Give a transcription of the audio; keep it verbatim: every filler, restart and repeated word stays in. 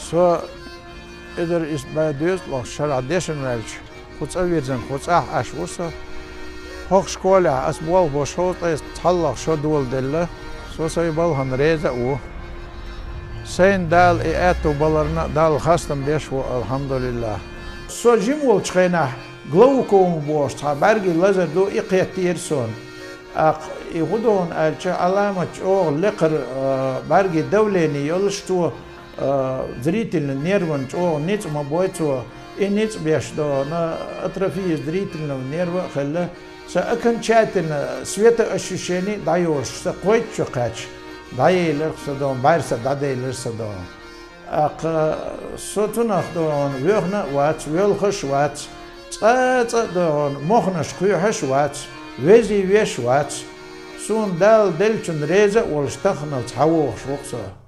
Со эзар исс бӀаь дезткъалгӀа шарахь дешна ваьлча, кху цӀа вирзина, кху цӀахь Ӏаш ву со. ХӀокху школехь ас болх беш хӀокху ткъе цхьаллахь шо доладелла. Со сайн балхана реза а ву. Сайна Дала и аьтто баларна а Далла хастам беш ву, алхьамдулиллахӀ. Со жима волчу хенахь глаукома бохуш цхьа бӀаьргийн лазар ду, и кхеттера суна. ТӀаккха и хӀун ду аьлча, Ӏаламат чӀогӀа лекхара, а, бӀаьргийн давление йолуш цо, а, зрительный нерван чӀогӀа ницкъ ма бой цо. И ницкъ беш ду хьуна, атрофия зрительного нерва а хилла, сан окончательно светоощущение дӀайоьшуш, сан кхойтта шо кхаьчча, дӀаелира-кх со ду хьуна, бӀаьрса дӀаделира со ду хьуна. ТӀаккха со цунах ду хьуна воьхна а вац, воьлхуш а вац, цкъа а цкъа а ду хьуна мохнаш кхоьхьуш а вац, везий веш а вац. Суна Дала деллачунна реза а волуш, таханалц хьавогӀуш ву-кх со.